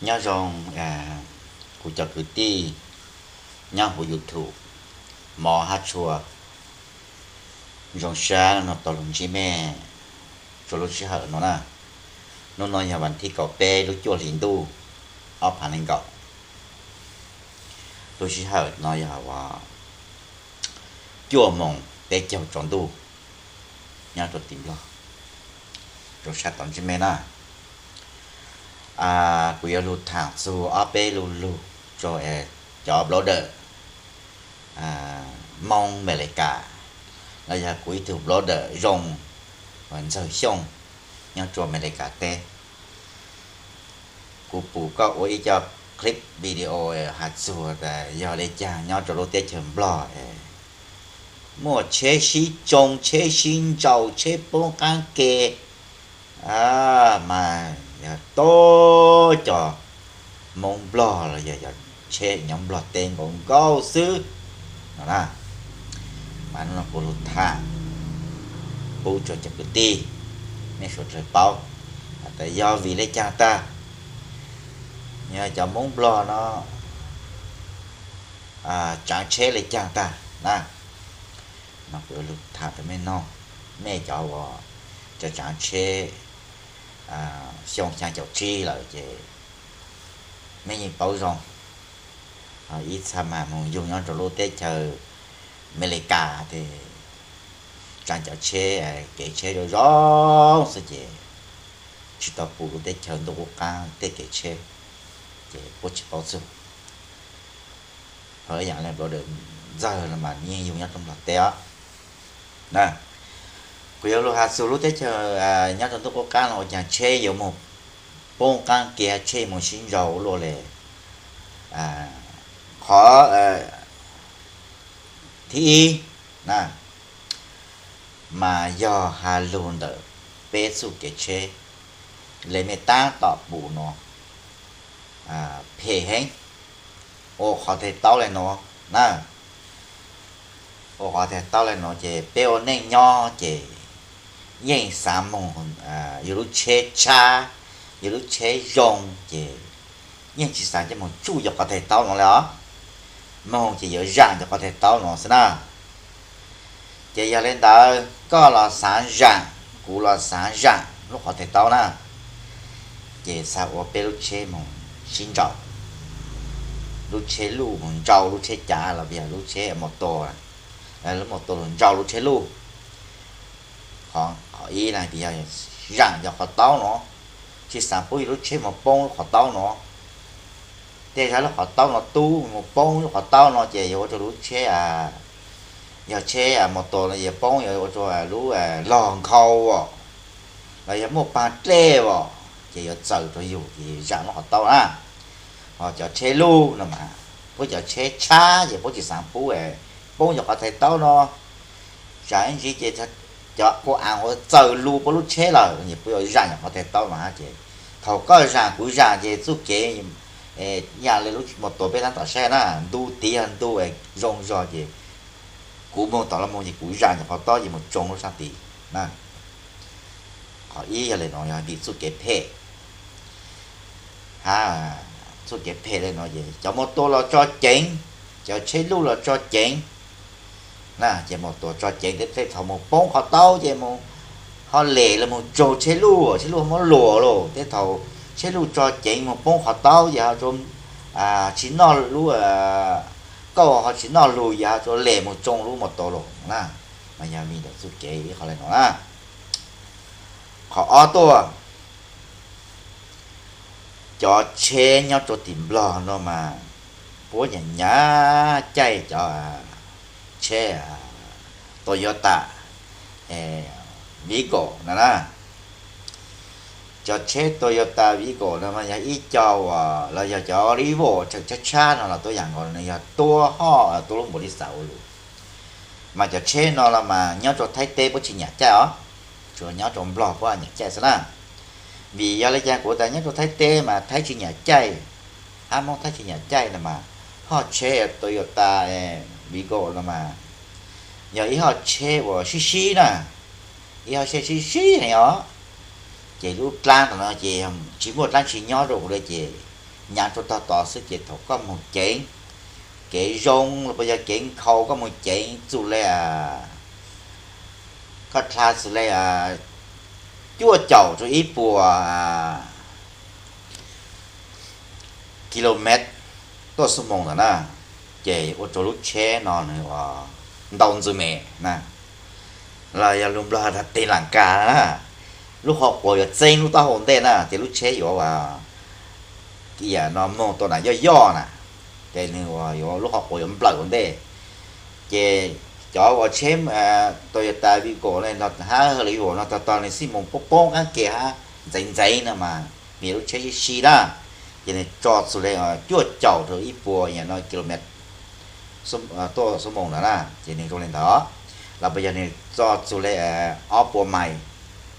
Nyob zoo kuv cov kwv tij nyob huv YouTube, Mov Hab Tshua, zoo sab no tau los ntsib mej rua lub sij hawm no na. Hnub no yog vas thib kaum peb lub cuaj hlis ntuj ob phav nees nkaum. Lub sij hawm no yog cuaj moos peb caug tsaus ntuj nyob rua tim Nplog. Zoo sab tau ntsib mej na. Kuv yuav lug thaam txug ob peb lu lug rua cov blogger Moob Amelikas, los yog kuv ib tug blogger zoo Ntxawg Xyooj nyob rua Amelikas teb. Kuv pum koj ua ib co clip video has txug tas yog le caag nyob rua lub teb chaws Nplog muaj tsheb sib tsoo, tsheb sib ntsau, tsheb poob qaab ke, mas yog tub cov Moob Nplog los yog tsheb nyob Nplog teb nkaus nkaus xwb no na. Mas hnub no kuv lug thaam pub rua cov kwv tij mej suav dlawg paub tas yog vim le caag tag, yog cov Moob Nplog no tsaav tsheb le caag tag na. No kuv yuav lug thaam rua mej noog, mej cov uas tsaav tsheb xyoo xyaa caum tsib lawm ces mej yeej paub zoo. Ib txha mas moog yug nyob rua lub teb chaws Amelikas tes tsaav cov tsheb, kev tsheb zoo zoo xwb ces tsis tau pum lub teb chaws ntuj qub qaab tej kev tsheb, ces puab tsis paub txug. Ho ib yaam le blogger Ntxawg no mas yeej yug nyob rua Nplog teb os. Kuv yuav lug has txug lub teb chaws nyob rua ntuj qub qaab no ua caag tsheb yuav moog poob qaab ke, tsheb yuav moog sib ntsau luaj le. Qhov thib ib na, mas yog has lug ntawm peb txuj kev tsheb le mej taab tom pum no phem heev. Ua qhov thaj taub le nuav na, ua qhov thaj taub le nuav ces peb ua neej nyob ces yeej xaav moog yug lub tsheb tshab, yug lub tsheb zoo ces yeej tsis xaav coj moog tsuj cov qhov thaj taub nuav le os. Moog ces yuav zaam cov qhov thaj taub nuav xwb na. Ces yog le ntawd koj los xaav zaam, kuv los xaav zaam lub qhov thaj taub na, ces xaav ua peb lub tsheb moog sib ntsau, lub tsheb luj moog ntsau lub tsheb cav los yog lub tsheb motor, lub motor los ntsau lub tsheb luj. Qhov ib na yog zaam cov qhov taub nuav, tsis xaav pub yug lub tsheb moog poob lub qhov taub nuav. Tej zag lub qhov taub nuav tub moog poob lub qhov taub nuav ces yuav ua rua lub tsheb, yog tsheb motor no yuav poob yuav ua rua lub log nkhaus os, los yog muaj paag dlej os, ces yuav txaws rua yug ces zaam lub qhov taub na. Ho cov tsheb luj no mas, puab cov tsheb tshab ces puab tsis xaav pub poob cov qhov thaj taub no. Zaam ib ntsis ces cov kuj aav ua txaws lug puab lub tsheb lawm ces puab yuav zaam cov qhov thaj taub no hab ces thaum koj zaam kuv zaam ces txuj kev yam le lub motor peb taab tom saib na, ntu tiv yog ntu zoo zog ces kuv moog tom los moog ces kuv zaam cov qhov taub ces moog tsoo lub sab tid na. Qhov ib yog le nuav yog vim txuj kev phem. Hab txuj kev phem le nuav ces cov motor los tso ceev, cov tsheb luj los tso ceev na, ces motor tso ceev tej thaum moog poob qhov taub ces moog ho lem los moog tsaug tsheb luj, tsheb luj muab luam lawm. Tej thaum tsheb luj tso ceev moog poob qhov taub ces ho tsis noj lub kauj ho tsis noj lug ces ho tsuas lem moog tsoo lub motor lawm na. Mas yog vim ntawm txuj kev ib qho le nuav na. Qhov ob tuaj, cov tsheb nyob rua tim Nplog no mas puab nyam nyam caij cov tsheb Toyota Vigo no na. Cov tsheb Toyota Vigo no mas yog ib co uas los yog cov Revo tsheb tshab tshab no los tuab yam nkaus, nws yog tuab hoj tuab lub npaum li xav ua lug. Mas cov tsheb no los mas nyob rua Thaib teb puab tsis nyam caij os, tsuas nyob rua Nplog puab nyam caij xwb na. Vim yog le caag kuv tas nyob rua Thaib teb mas Thaib tsis nyam caij, hab Moob Thaib tsis nyam caij no mas hoj tsheb Toyota Vigo no mas yog ib hoj tsheb uas sib sib na, ib hoj tsheb sib sib heev os. Ces lub dlaab tom no ces tsis muaj dlaab tsi nyob rua huv le ces nyav rau tog tod xwb ces thaum koj moog ceev kev zoo los puas yog kev nkhaus koj moog ceev txug le, koj dlha txug le cuaj caum rau ib puas kilomev tuaj xuab moos ntawm na, ces ua rau lub tsheb no nws ua ntau ntxwg mem na, los yog lus Nplog has tas teg lam kas na, lub qhov quav yuav txeeb lub taub hau ntej na ces lub tsheb yuav ua no moog tau na yoj yoj na, ces nws yuav lub qhov quav yuav nplawm ua ntej. Ces cov uas tsheb Toyota Vigo ne no hab hawj lwm yam no tog tog nws xij moos poob poob qaab ke hab ntxeev ntxeev no mas vim lub tsheb sib sib na, ces nws tso txug le cuaj caum rau ib puas no kilomev tuaj xuab moos ntawd na, ces nws zoo le ntawd. Los puas yog nws tso txug le ob puas mais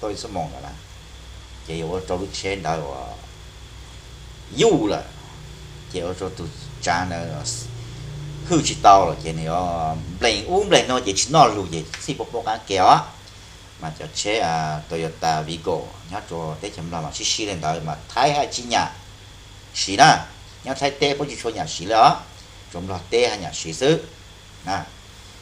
tuaj ib xuab moos ntawd na, ces yuav ua rau lub tsheb ntawd ua yuj lawm, ces ua rau tug tsaav ntawd hwj tsis tau lawm ces nws yuav npleeg ub npleeg no ces tsis noj lug ces txhij poob poob qaab ke os. Mas cov tsheb Toyota Vigo nyob rau teb chaws Nplog mas sib sib le ntawd mas Thaib hab tsis nyam siv na, nyob Thaib teb puab tsis tshua nyam siv le os, tsuas Nplog teb hab nyam siv xwb na.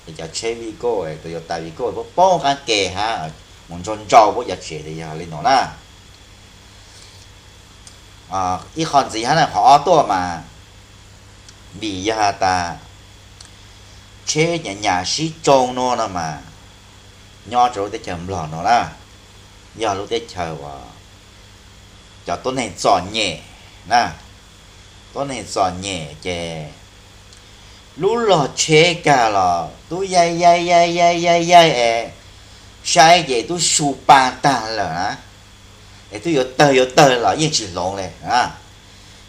Es cov tsheb Vigo, Toyota Vigo puab poob qaab ke hab mus ntsug ntsug puab cov tsev yog le nuav na. Ib qho ntxiv hab na, qhov ob tuaj mas vim yog has tas tsheb nyam nyam sib tsoo nuav no mas nyob rau lub teb chaws Nplog no na, yog lub teb chaws uas cov tuab neeg txom nyem na, tuab neeg txom nyem ces lub log tsheb kag los tub yaig yaig yaig yaig yaig yaig es saib ces tub su pa tag lawm na, es tub yuav tawg yuav tawg los yeej tsis hloov le.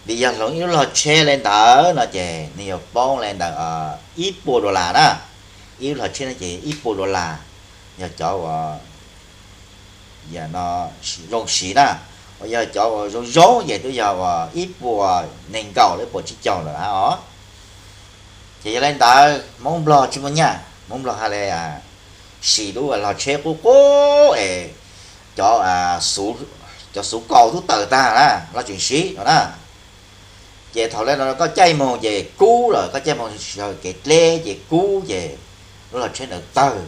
Vim yog hloov ib lub log tsheb le ntawd no ces nws yuav poob le ntawd ib puas dollar na, ib lub log tsheb no ces ib puas dollar, yog cov uas zoo siv na, uas yog cov uas zoo zoo ces twb yog uas ib puas nees nkaum los ib puas tsib caug lawm hab os. Ces yog le ntawd Hmoob Nplog tsis muaj nyaj, Hmoob Nplog has le siv lub log tsheb qub qub es cov, cov xuv kaus tub tawm tag na los tseem siv no na. Ces thaum le no koj caij moog ces kub lawm, koj caij moog sawv kev dleb ces kub ces lub log tsheb ntawd tawg.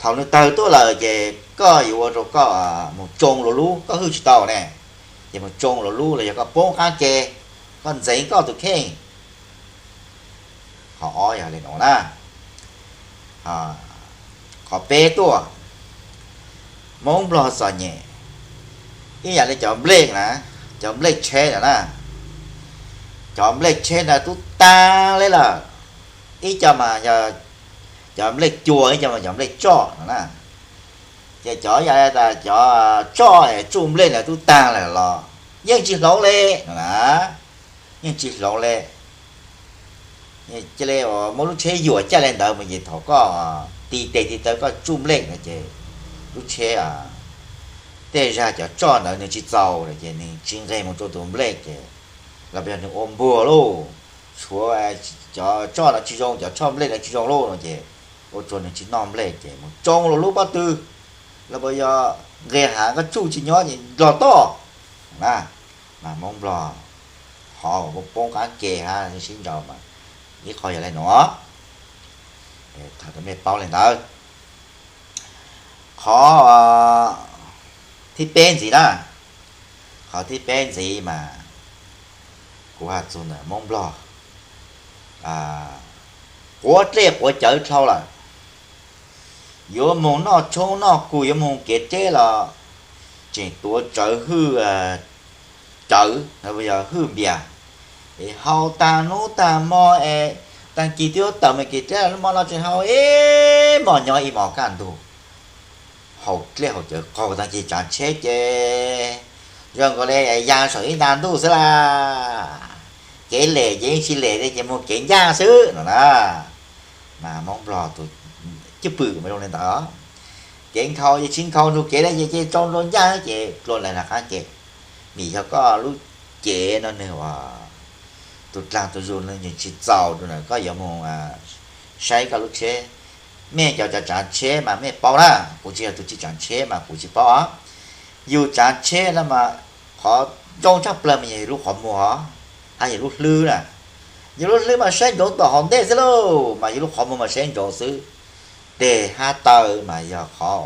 Thaum nws tawg tuaj lawm ces koj yuav ua rau koj mus tsoo luas lub, koj hwj tsis tau ne, ces mus tsoo luas lub los yog koj poob qaab ke, koj ntxeev koj tus kheej. Qhov ob yog le nuav na. Qhov peb tuaj, Hmoob Nplog txom nyem ib yam li cov nplej na, cov nplej tsheb na na, cov nplej tsheb ntawd tub taag le lawm, ib co mas yog cov nplej cua, ib co mas cov nplej tsoj no na. Ces cov yam li tas cov tsoj es tsuj nplej ntawd tub taag lawm los yeej tsis hloov le no na, yeej tsis hloov le. Cia li muab lub tsheb yuam caj le ntawd mus ces thaum koj tig tes tig taw koj tsuj nplej no ces lub tsheb, tej zag cov tsoj ntawd nws tsis txaus lawm ces nws tsis nqeg mus rau tus nplej ces los puas yog nws ua npuag lauj, tshuav cov tsoj no tsis zoo, cov tsoj nplej no tsis zoo lauj no ces ua rua nws tsis noj nplej ces mus tsoo luas lub pob tw los puas yog nqeg hav koj tsuj tsis nyob ces nplog toj na. Mas Hmoob Nplog qhov uas poob qaab ke hab sib nraus mas ib qho yog le nuav, tham rau mej paub le ntawd. Qhov thib peb ntxiv na, qhov thib peb ntxiv mas kuv has txug ntawm Hmoob Nplog quav dlej quav cawv dlhau lawm, yuav moog noj tshoob noj kug yuav moog kev dleb los tseem tuav tsawv hwj cawv, yog hwj npias, es haus taag nub taag mo es taag kis twb yuav tawm mus kev dleb, lub mo no tseem haus ib mos nyob ib mos kaj ntug, haus dlej haus cawv qaug taag kis tsaav tsheb ces zoo nkaus le ya saum ib nta ntuj xwb lawm. Kev lem ces yeej tsis lem li ces moog kev ncaj xwb no na. Mas Hmoob Nplog tus cwj pwm mas zoo le ntawd. Kev nkhaus ces tsis nkhaus nrug kev le ces tsaus nrau ncaj ces dlua lawm hla qaab ke. Vim yog koj lub cev no nwg ua tug dlaag tug zug no nwg tsis txaus rua koj yuav moog saib koj lub tsheb. Mej cov tsaav tsheb mas mej paub na, kuv tsis yog tug tsi tsaav tsheb mas kuv tsis paub os. Yug tsaav tsheb no mas qhov zoo tshaj plawg mas yog lub qhov muag os. Hab yog lub hlwb na, yog lub hlwb mas saib ntsoov tom hauv ntej xwb lauj, mas yog lub qhov muag mas saib ntsoov xwb. Tes hab taw mas yog qhov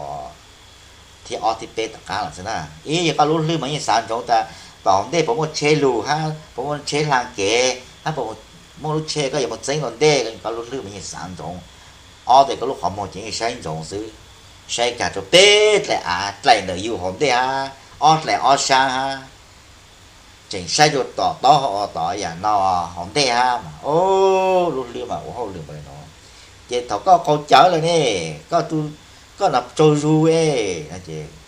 thib ob thib peb tom qab los xwb na. Ib yog koj lub hlwb mas yeej xav ntsoov tas tom hauv ntej puas muaj tsheb lug hab puas muaj tsheb hla kev hab puas muaj lub tsheb koj yuav mus txeeb rau ntej, koj lub hlwb mas yeej xav ntsoov. Ob tes koj lub qhov muag ces yeej saib ntsoov xwb, saib kag rau peb dlaim av, dlaim ntawm yus hauv ntej hab ob dlaim ob sab hab, tseem saib rau tom taub hau tom yam no hauv ntej hab mas, o, lub hlwb mas ua hauj lwm npaum li no. Ces thaum koj qaug cawv lawm ne, koj, koj no tsaug zug es,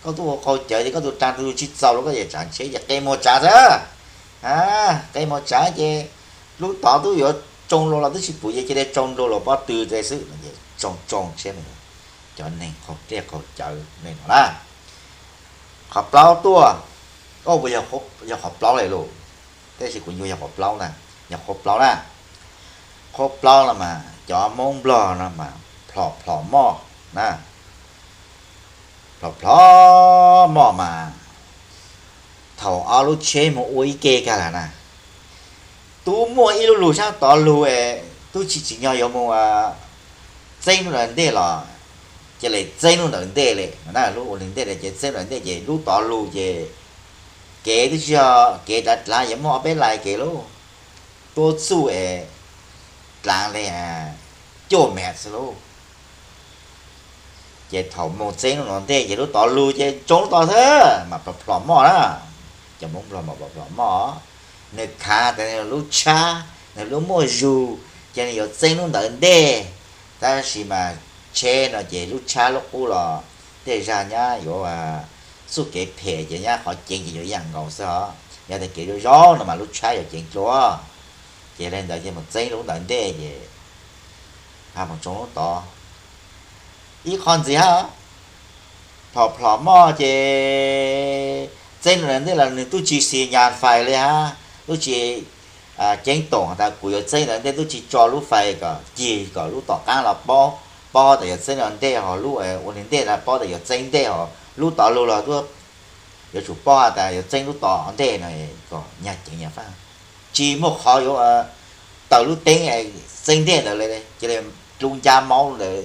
koj tuaj ua qaug cawv ces koj tus rag tus zug tsis txaus los koj yam tsav tsheb ces qe muag tsav xwb. Qe muag tsav ces lub tod twb yuav tsoo dua los twb tsis pum, ces cia li tsoo dua los pob tw xwb, tsoo tsoo tsheb. Cov neeg qaug dej qaug cawv li no na. Qhov plaub tuaj, o, yog qhov plaub li lauj, tab sis kuv nyuaj yog qhov plaub na, yog qhov plaub na. Qhov plaub no mas cov Hmoob Nplog no mas plhom plhom moj na, plhom plhom moj mas thaum ob lub tsheb mus ua ib ke kag lawm na, tub muaj ib lub lug sab tod lug es tub tsis tsim nyog yuav mus txeeb lub ntawm ntej los cia li txeeb lub ntawm ntej li na, lub ua ntej ces txeeb ntawm ntej ces lub tod lug ces kev twb tsis yog kev dav dlav, yuav muaj ob peb lais kev lauj, tuab txuj es dlaav li cuaj mev xwb lauj. Ces thaum mus txeeb lub no ntej ces lub tod lug ces tsoo lub tod xwb mas plhom plhom moj na. Cov Hmoob Nplog mas plhom plhom moj, nws khav tas nws lub tshab nws lub muaj zug, ces nws yuav txeeb lub ntawd ntej. Tab sis mas tsheb no ces lub tshab lub qub los tej zag nyab yuav txuj kev phem ces nyab qhov ceev ces yuav ib yam nkaus xwb os. Yog tias kev zoo zoo no mas lub tshab yuav ceev dlua. Ces li ntawd ces mus txeeb lub ntawd ntej ces ha mus tsoo lub tod. Ib qho ntxiv hab, plhom plhom moj ces txeeb lub ntawd ntej los nws tub tsis xis nyas fais li hab, tub tsis ceeb toom has tas kuv yuav txeeb ntawd ntej, tub tsis tso lub fais kom cig kom lub tom qaab los paub, paub tas yuav txeeb lub ntej, ho lub ua ntej no paub tas yuav txeeb ntej, ho lub tod lug los yuav tsum paub has tas yuav txeeb lub tod ntej no kom nyag ceev nyag faj. Tsis muaj qhov yuav taws lub teeb txeeb ntej ntawd li, cia li dlub ncab maub ntawd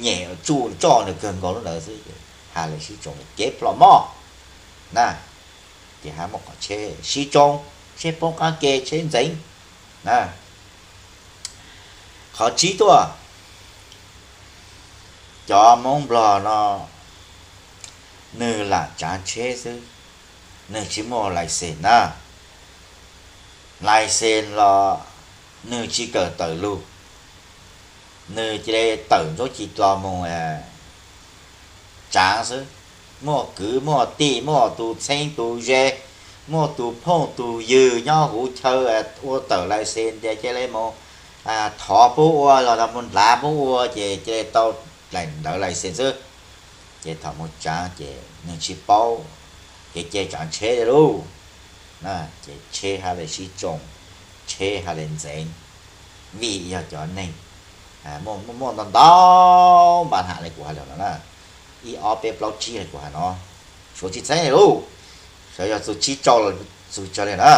nyem tsuj ntsoj nws kawg nkaus lub ntawd xwb. Has le sib tsoo kev plhom moj na. Ces hab muaj qhov tsheb sib tsoo, tsheb poob qaab ke, tsheb ntxeev na. Qhov tsib tuaj, cov Moob Nplog no nwg lam tsaav tsheb xwb, nwg tsis muaj license na. License los nwg tsis kawm tawm lug, nwg cia li tawm ntsuab ci dlo moog tsaav xwb. Muaj kwv muaj tij, muaj tug txheeb tug ze, muaj tug phooj tug ywg nyob huv chaw ua tawm license ces cia li moog thov puab ua los moog ntav puab ua ces cia li tau daim ntawv license xwb. Ces thaum moog tsaav ces nwg tsis paub kev cai tsaav tsheb li lauj. Ces tsheb hab le sib tsoo, tsheb hab le ntxeev, vim yog cov neeg muaj muaj ntau ntau npa ham le kuv has lawm no na, ib ob peb plaub tsib le kuv has no, suav tsis txheeb li lauj. Sawv yog txug tsib rau los txug tsawg li na.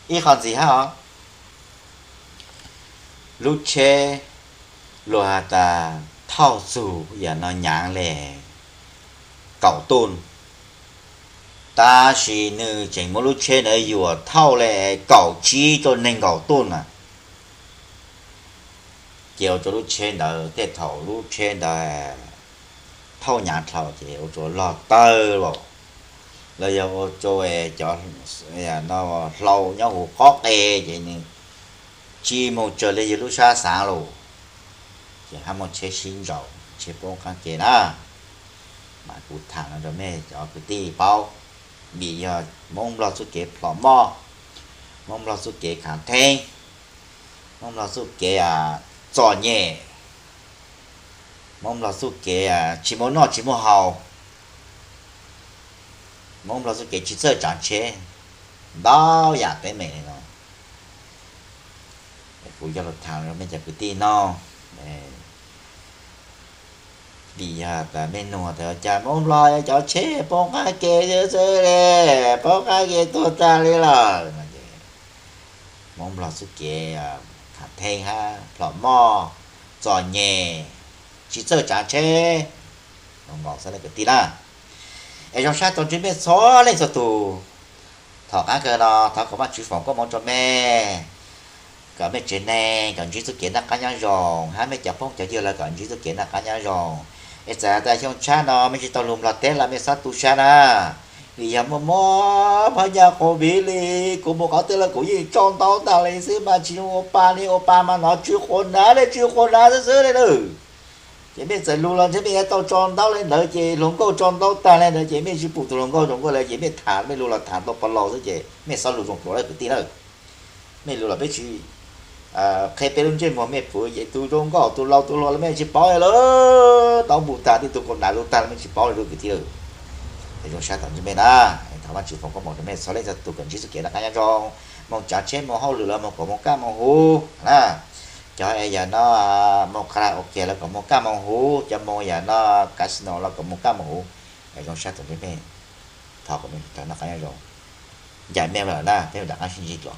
Ib qho ntxiv hab os, lub tsheb luag has tas thauj txug yam no nyaav le kaum tuj, tab sis nwg tseem muab lub tsheb ntawd yuam thauj le kaum tsib rau neeg nkaum tuj na. Ces ua rau lub tsheb ntawd tej thaum lub tsheb ntawd thauj nyaav dlhau ces ua rau log tawg los, los yog ua rau cov hlau nyob huv qob qe ces nws tsis moog tsawg le yug lub sab xaav lawm. Ces hab muaj tsheb sib ntsaum, tsheb poob qaab ke na. Mas kuv thaam no rau mej cov kwv tij paub, vim yog Moob Nplog txuj kev plhom moj, Moob Nplog txuj kev khaav theeb, Moob Nplog txuj kev txom nyem, Moob Nplog txuj kev tsis muaj noj tsis muaj haus, Moob Nplog txuj kev tsis txawj tsaav tsheb, ntau yam teeb meem li no. Kuv coj lug thaam rau mej cov kwv tij noog, Vim yog tas mej nug tas cas Moob Nplog cov tsheb poob qab ke xwb le, poob qab ke tuag tag li lawm no ces Moob Nplog xub kev tham theeb hab plhom moj, txom nyem, tsis txawj tsav tsheb. Zoo nkaus xwb kwv tij na. Es zoo sab tau ntsib mej txhua leej txhua tug. Thaum qaab kawg no thov kom Vaajtswv foom koob moov rua mej, kom mej tsev neeg kom ntsib txuj kev noj qaab nyob zoo, hab mej cov phooj cov ywg los kom ntsib txuj kev noj qaab nyob zoo. Es txawm has tas xyoo tshab no mej tsi tau lug Nplog teb los mej xob tu sab na, vim yog muaj muaj phab nyaj COVID li. Kuv mus qhov twg los kuv yeej tso ntaub tag li xwb mas tsi zoo ua pa li, ua pa mas nov tsw quas nav le tsw quas nav xwb xwb le na. Ces mej txawm lug los ntshe mej yuav tau tso ntaub le ntawd, ces hluas nkauj tso ntaub tag le ntawd ces mej tsi pum tug hluas nkauj zoo nkauj le, ces mej tham mej lug los tham tau pa laus xwb ces mej xob lug zoo dlua lawm kwv tij na. Mej lug los peb tsi qhia peb lub ntsej muag mej pum, ces tug zoo nkauj tug laus tug hluas los mej tsi paub lawm, tau npu tag tej tug quas nav lug tag los mej tsi paub le kwv tij. Zoo sab tau ntsib mej na, thov Vaajtswv foom koob moov rua mej txhua leej txhua tug kom ntsib txuj kev noj qaab nyob zoo, moog tsav tsheb moog hauj lwm los moog kuas moog kaj moog huv na. Cov es yog no moog karaoke los kom moog kaj moog huv, cov moog yog no casino los kom moog kaj moog huv. Zoo sab tau ntsib mej, thov kom mej noj qaab nyob zoo. Ncaim mej lawm na, peb mam rov qaab sib ntsib dlua.